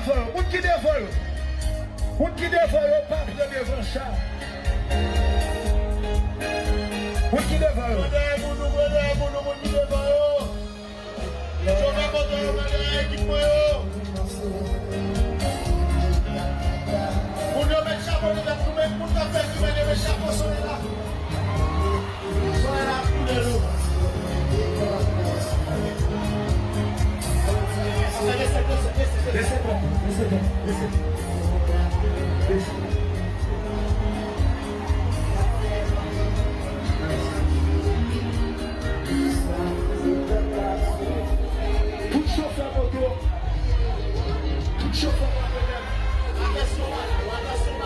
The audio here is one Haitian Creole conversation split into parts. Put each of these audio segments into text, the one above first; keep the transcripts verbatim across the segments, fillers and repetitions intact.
Moun ki devan yo. Moun ki devan yo, pa pran devan cha. Moun ki devan yo. Pran dèyè moun nou, pran dèyè moun nou, moun ki devan yo. Chofè moto yo, pran dèyè ekip mwen yo. Moun yo met chapo nan tèt nou, men moun k ap fè trimè, men chapo sou li la. Tout chofè moto, tout chofè kamyonèt, atansyon, atansyon,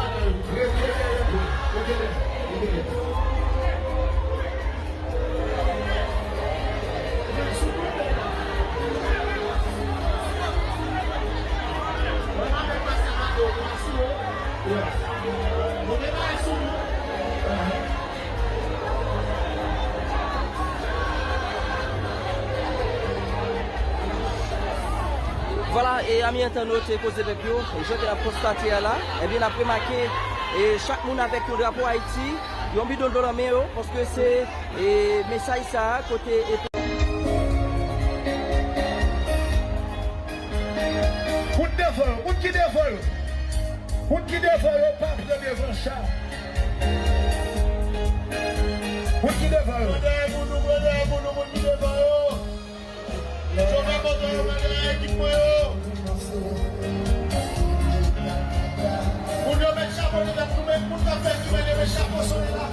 Vwala, e ami entènot e Koze Pèp yo, jan ke n ap konstate a la, ebyen, n ap remake, e chak moun avèk yon drapo Ayiti, yon bidon dlo nan men yo, paske se, e, mesaj sa a, kote e. Moun devan yo, moun ki devan yo. Moun ki devan yo, pa pran devan cha. Moun ki devan yo. Pran dèyè moun nou, pran dèyè moun nou, moun ki devan yo. Chofè moto yo, pran dèyè ekip mwen yo. Moun yo met chapo nan tèt nou, men moun k ap fè trimè, men chapo sou li la.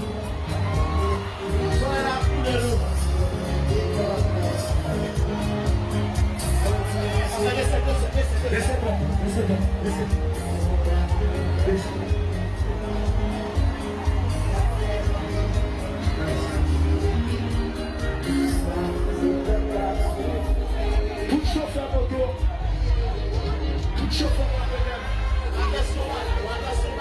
Tout chofè moto, tout chofè kamyonèt, atansyon, atansyon,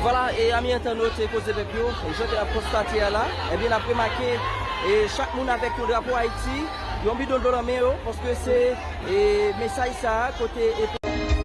Vwala, e ami entènot e Koze Pèp yo, jan ke n ap konstate a la, ebyen, n ap remake, e chak moun avèk yon drapo Ayiti, yon bidon dlo nan men yo, paske se, e, mesaj sa a, kote, e,